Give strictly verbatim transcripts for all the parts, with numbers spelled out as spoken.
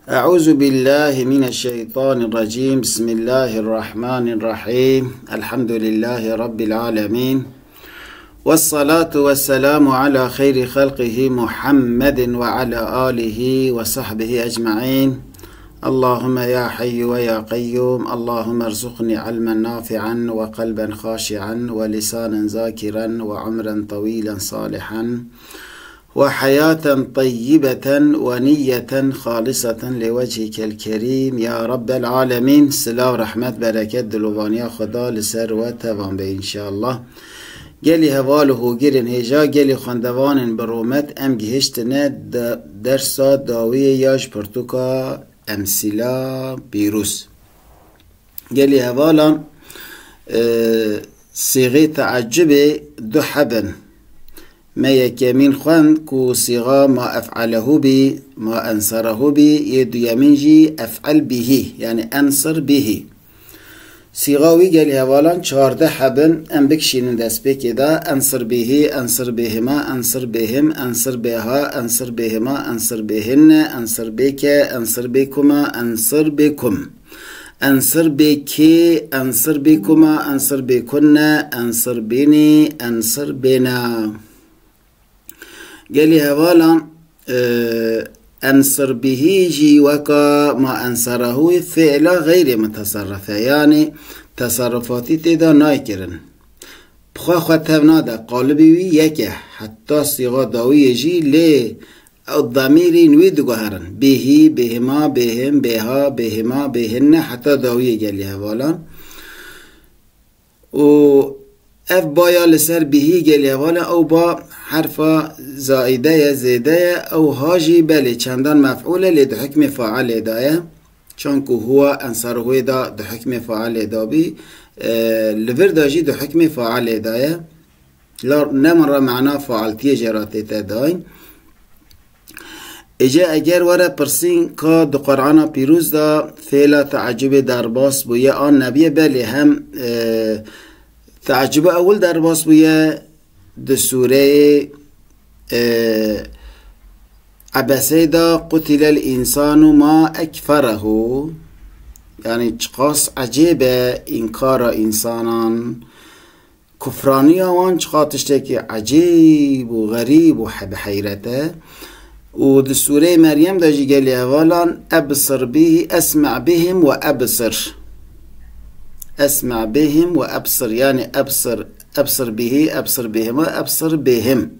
أعوذ بالله من الشيطان الرجيم. بسم الله الرحمن الرحيم. الحمد لله رب العالمين. والصلاة والسلام على خير خلقه محمد وعلى آله وصحبه أجمعين. اللهم يا حي ويا قيوم، اللهم ارزقني علما نافعا وقلبا خاشعا ولسانا ذاكرا وعمرا طويلا صالحا وحياة طيبة ونية خالصة لوجهك الكريم يا رب العالمين. Silav, rehmet, bereket, dilovaniya Xweda li ser we tevan be înşallah. Gelî heval û hogirên hêja, gelî xwendevanên bi rûmet, em gihiştine de-, dersa dawiyê ya ji pirtûka Emsîla Pîrûz. Gelî hevalan, e, sîxê teecibê du heb in. Me yekemîn xwend ku sîxa ma ef'alehu bî, ma enserehu bî, yê duyemîn jî ef'el bihî, yanî ensir bihî. Sîxa wî gelî hevalan çardeh heb in, em bikişînin destpêkê de. Ensir bihî, ensir bihima, ensir bihim, ensir biha, ensir bihima, ensir bihinne, ensir bike, ensir bikuma, ensir bikum. Ensir bikê, ensir bikuma, ensir bikunne, ensir binî, ensir bina. Gelî hevalan, e, ensir bihî jî weka ma enserahu fi'la xeyrê muteserrif e. Yanî teserrufatî tê de nayê kirin. Bi xwe xwe tev nade, qalibê wî yek e. Heta sîxa dawiyê jî lê ew demîrên wî diguherin. Bihî, bihima, bihim, biha, bihima, bihinne heta dawiyê gelî hevalan. Û ev ba ya li ser bihî gelî hevalan, ew ba herfa zaîde ye, zêde ye, ew ha jî belê çendan mef'ûl e, lê di hukmê failê de ye. Çanku huwa enseruhuyê de di hukmê failê de bî, e, li vir de jî di hukmê failê de ye. La ne min re mana faaltiyê jê re tête dayîn. Îca eger were pirsîn ka di Qur'ana Pîroz de fêla teecubê derbas bûye an nebiye, belê hem, e, teecube ewil derbas bûye di sûreyê, e, Ebesê de, "Qutilel insanu ma ekferehu." Yanî çiqas ecêb e înkara însanan. Kufraniya wan çiqa tiştekî ecêb û xerîb û he-, bi heyret e. Û di sûreyê Meryem de jî gelî hevalan, "Ebsir bihî, esme' bihim ve ebsir." "Esme' bihim ve ebsir." Yanî ebsir, ebsir bihî, ebsir bihim ve ebsir bihim.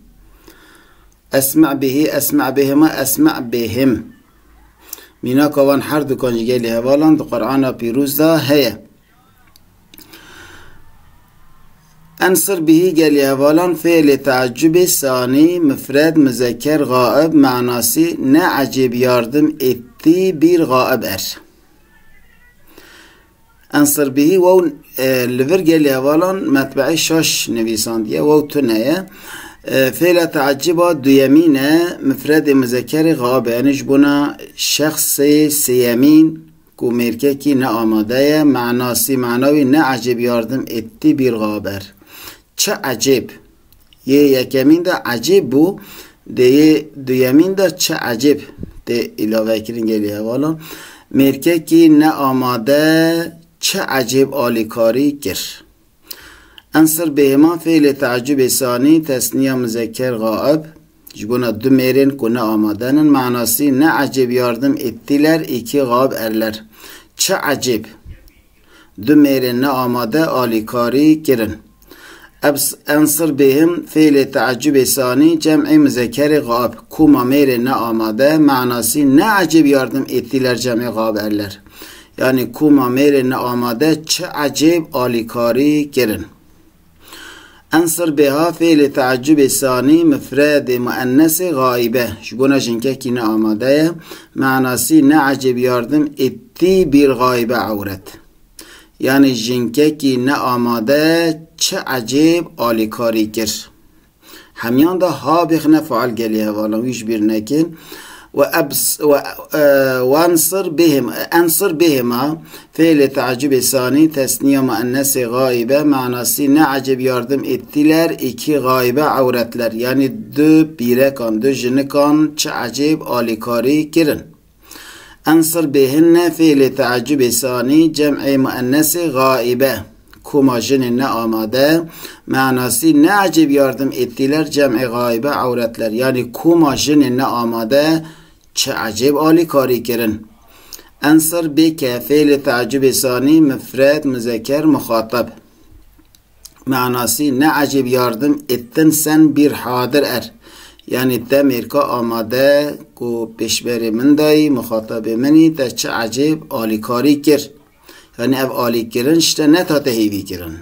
"Esme' bihî, esme' bihim ve esme' bihim." Mînaka wan her dukan ji gelî hevalan di Qur'ana Pîroz de heye. Ensir bihî gelî hevalan fêlê teecubê sanî, mifred, muzekker, gaib, manasî ne ecêb yardim êtî bîr gaib er. Ensir bihî wew, e, li vir gelî hevalan metbeî şaş nivîsandiye, wew tune ye. E, fêla teeciba duyemîn e, mifredê muzekerê gaib e, yanî ji bona şexsê sêyemîn, ku mêrkekî ne amade ye, manasî, mana wî ne ecêb yardim êtî bîr gaib er. Çi ecêb! Yê yekemîn de ecêb bû, dê yê duyemîn de çi ecêb tê îlavekirin gelî hevalan. Mêrkekî ne amade çi ecêb alîkarî kir. Ensir bêhima fêlê teecubê sanî, tesniya muzekker gaib, ji bona du mêrên ku ne amade nin, manasî ne ecêb yardim êtîler, îkî gaib erler. Çi ecêb! Du mêrên ne amade alîkarî kirin. Ebs-, ensir bêhim fêlê teecubê sanî, cem'ê muzekerê gaib, kûma mêrên ne amade, manasî ne ecêb yardim êtîler, cem'ê gaib erler. Yanî kûma mêrên ne amade çi ecêb alîkarî kirin. Ensir bêha fêlê teecubê sanî, mifredê muennesê gaîbe, ji bona jinkekî ne amade ye, manasî ne ecêb yardim êtî bîr gaîbe ewret. Yanî jinkekî ne amade çi ecêb alîkarî kir. Hemiyan de ha bêxine faal gelî hevalan, wî ji bîr nekin. Ve ebs-, ve, e, wensir bihim, ensir bihima, fêlê teecubê sanî, tesniya muennesê gaîbe, manasî ne ecêb yardim êtîler, îkî gaîbe ewretler. Yanî du pîrekan, du jinikan çi ecêb alîkarî kirin. Ensir bêhinne, fiilê teacubê sanî, cem'ê muennesê gaibe. Koma jinên ne amade, manasî ne ecêb yardim êtîler, cem'ê gaibe ewretler. Yanî koma jinên ne amade çi ecêb alîkarî kirin. Ensir bêke, fiilê teacubê sanî, mifred, muzeker, muxatab. Manasî ne ecêb yardim êtin sen bir hadir er. Yanî te mêrka amade ku pêşberê min dayî, muxatabê min î, te çi ecêb alîkarî kir. Yanî ev alîkirin ji te netate hêvî kirin.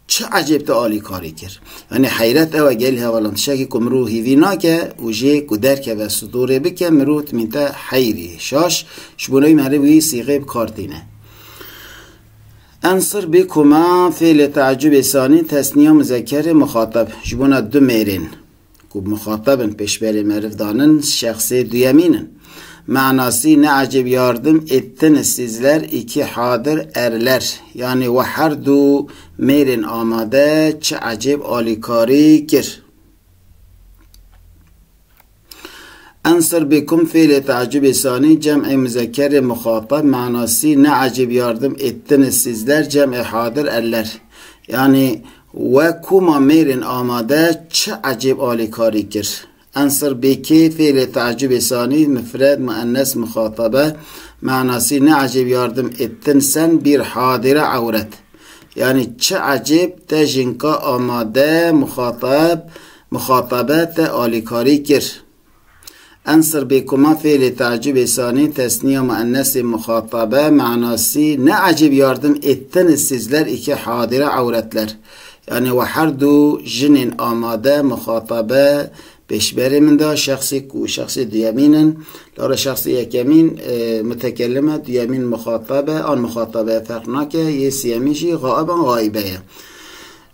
Çi ecêb te alîkarî kir. Yanî heyret ew e gel hevalan tiştekî ku mirov hêvî nake û jê ku derkeve sidorê bike mirov timîn te heyrî şaş ji bo neyê meriv wî sîxê bi kar tîne. Ensir bê koma fêlê teacubê sanî tesniya muzekerê muxatab ji bona du mêrên ku muxatab in pêşberê meriv danin şexsê duyemîn in. Manasî ne ecêb yardim êtini sizler iki hadir erler. Yanî we her du mêrên amade çi ecêb alîkarî kir. Ensir bêkum fêlê teacubê sanî cem'ê muzekerê muxatab manasî ne ecêb yardim êtini sizler cem'ê hadir erler. Yanî we koma mêrên amade çi ecêb alîkarî kir. Ensir bêkê fêlê teacubê sanî mifred muennes muxatabe manasî ne ecêb yardim êtin sen bir hadire ewret. Yanî çi ecêb te jinka amade muxatab, muxatabe te alîkarî kir. Ensir bêkuma fêlê teacubê sanî tesniya muennesê muxatabe manasî ne ecêb yardim êtin sizler iki hadire ewretler. Yanî we her du jinên amade muxatabe pêşberê min de şexsê ku şexsê duyemîn in. Lare şexsê yekemîn e, mutekellim e, duyemîn muxatabe an muxatabe ferq nake, yê siyemîn jî gaib an gaibe ye.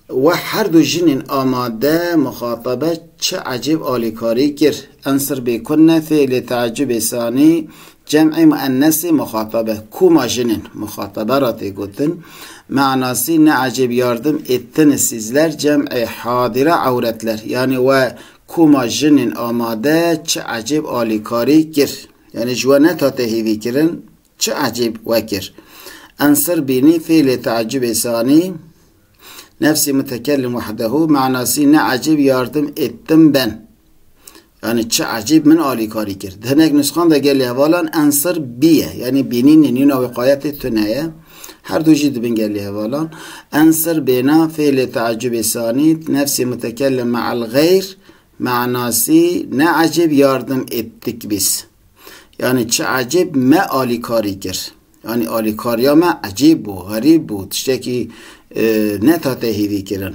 We her du jinên amade muxatabe çi ecêb alîkarî kir. Ensir bêkunne fêlê teacubê sanî cem'ê muennesê muxatabe. Koma jinên muxatabe ra tê gotin. Manasî ne ecêb yardim êtin sizler cem'ê hadire ewretler. Yanî we koma jinên amade çi ecêb alîkarî kir. Yanî ji we netate hêvî kirin. Çi ecêb we kir. Ensir bînî fêlê teacubê sanî nefsî mutekellim wehdehu manasî ne ecêb yardim êttim ben. Yanî çi ecêb min alîkarî kir. Di hinek nusxan de gelê hevalan ensir bî ye. Yanî bînî nî nîna wîqayetê tune ye. Her du jî dibin gelê hevalan. Ensir bêna fêlê teacubê sanî nefsî mutekellim me'el xeyr manasî ne ecêb yardim êttik biz. Yanî çi ecêb me alîkarî kir. Yanî alîkariya me ecêb bû, xerîb bû, tiştekî e, netate hêvî kirin.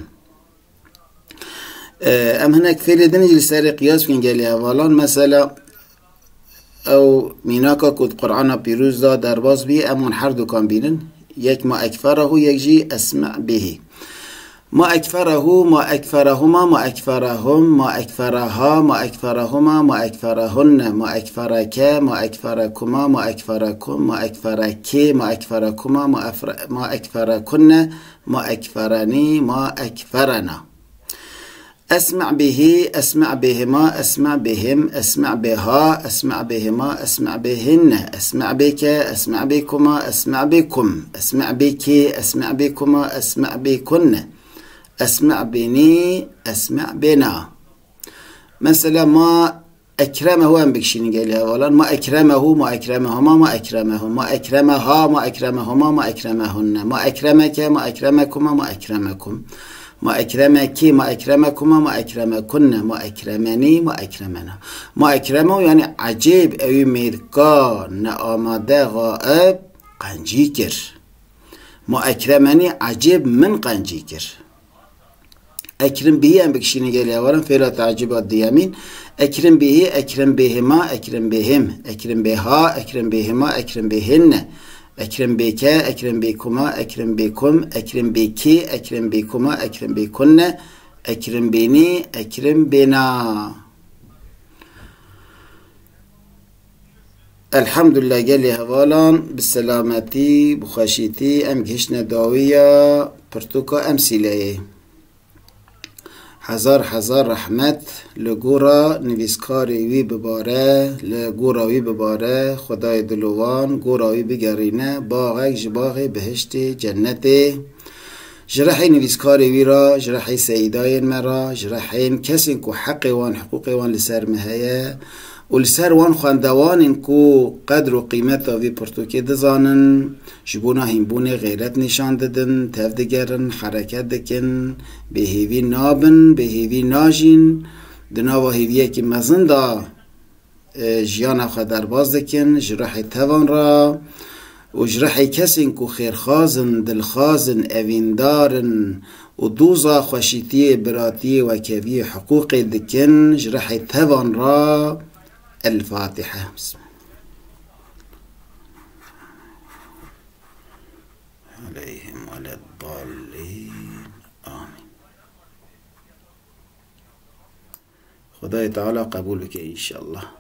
E, em hinek fêlê din jî li serê qiyas bikin gelê hevalan. Mesela ew mînaka ku di Qur'ana Pîroz de derbas bî, em wan her dukan bînin. Yek ma ekferahu, yek jî esme' bihi. Ma ekferahu, ma ekferahuma, ma ekferahum, ma ekferaha, ma ekferahuma, ma ekferahunne, ma ekferake, ma ekferakuma, ma ekferakum, ma ekferaki, ma ekferakuma, ma ekferakunne, ma ekferani, ma ekferana. Esme' bihi, esme' bihima, esme' bihim, esme' biha, esme' bihima, esme' bihinne, esme' bike, esme' bikuma, esme' bikum, esme' biki, esme' bikuma, esme' bikunne, esme' bini, esme' bina. Mesela ma ekremehu em bikişînin gelê hevalan. Ma ekremehu, ma ekremehuma, ma ekremehum. Ma ekremeha, ma ekremehuma, ma ekremehunne. Ma ekremeke, ma ekremekuma, ma ekremekum. Ma ekremeki, ma ekremekuma, ma ekremekunne. Ma ekremeni, ma ekremena. Ma ekremehu, yanî ecêb ewî mêrka neamade gaib qencî kir. Ma ekremenî ecêb min qencî kir. Ekrim bihî em bikişînin gelê hevalan fêla teacîba duyemîn. Ekrim bihî, ekrim bihima, ekrim bihim. Ekrim biha, ekrim bihima, ekrim bihinne. Ekrim bike, ekrim bikuma, ekrim bikum, ekrim biki, ekrim bikuma, ekrim bikunne. Ekrim bini, ekrim bina. Elhamdulillah gelê hevalan, bi selametî, bi xweşîtî em gihiştine dawiya pirtûka emsîleyê. Hezar hezar rehmet Li gora nivîskarê wî bibare, li gora wî bibare, Xwedayê dilovan gora wî bigerîne baxek ji baxê bihiştê cennetê. Ji rehê nivîskarê wî re, ji rehê seyîdayên me re, ji rehên kesên ku heqê wan, hiqûqê wan li ser me heye û li ser wan xwendewanên ku qedr û qîmeta vî pirtûkê dizanin, ji bona hînbûnê xeyret nîşan didin, tev digerin, hereket dikin, bêhêvî nabin, bêhêvî najîn, di nava hêviyekî mezin de, e, jiyana xwe derbas dikin, ji rihê tevan re û ji rihê kesên ku xêrxwaz in, dilxwaz in, evîndar in û doza xweşîtiyê, biratiyê, wekeviyê, hiqûqê dikin, ji rihê tevan re. El-Fatiha. Bismillah. Aleyhim veleddallin. Amin. Xwedayê Teala qebûl bike înşallah.